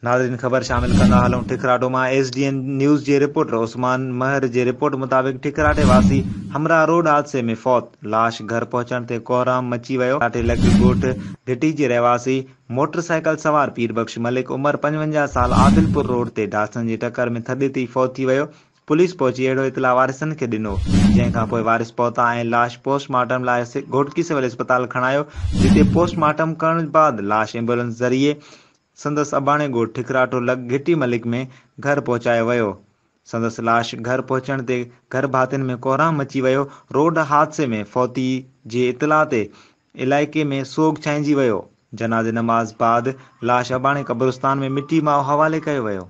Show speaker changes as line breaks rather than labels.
ناظرين خبر شامل ڪندا هلون ٺڪراٽو مان ايس ڊي اين نيوز جي رپورٽر عثمان مهر جي رپورٽ مطابق ٺڪراٽي واسي همراهه روڊ حادثي ۾ فوت، لاش گهر پهچڻ تي ڪوهرام مچي ويو، ٺڪراٽي لڳ ڳوٺ ڍٽي جي رهواسي موٽر سائيڪل سوار پير بخش ملڪ عمر 55 سال عادلپور روڊ تي ڊاسن جي ٽڪر ۾ ٿڏي تي ئي فوت ٿي ويو، پوليس پهچي اهڙو اطلاع وارثن کي ڏنو، جنهن کان پوء وارث پهتا ۽ لاش پوسٽ مارٽم لاء گهوٽڪي سول اسپتال کڻايو، جتي پوسٽ مارٽم ڪرڻ بعد لاش ايمبولينس ذريعي سندس اباڻي ڳوٺ ٺڪراٺو لڳ گهٽي ملڪ ۾ گهر پهچايو ويو. سندس لاش گهر پهچڻ تي گهر ڀاتين ۾ ڪهرام مچي ويو، روڊ حادثي ۾ فوتي جي اطلاع تي علائقي ۾ سوڳ ڇانئجي ويو، جنازي نماز بعد لاش اباڻي قبرستان ۾ مٽي ماء حوالي ڪيو ويو.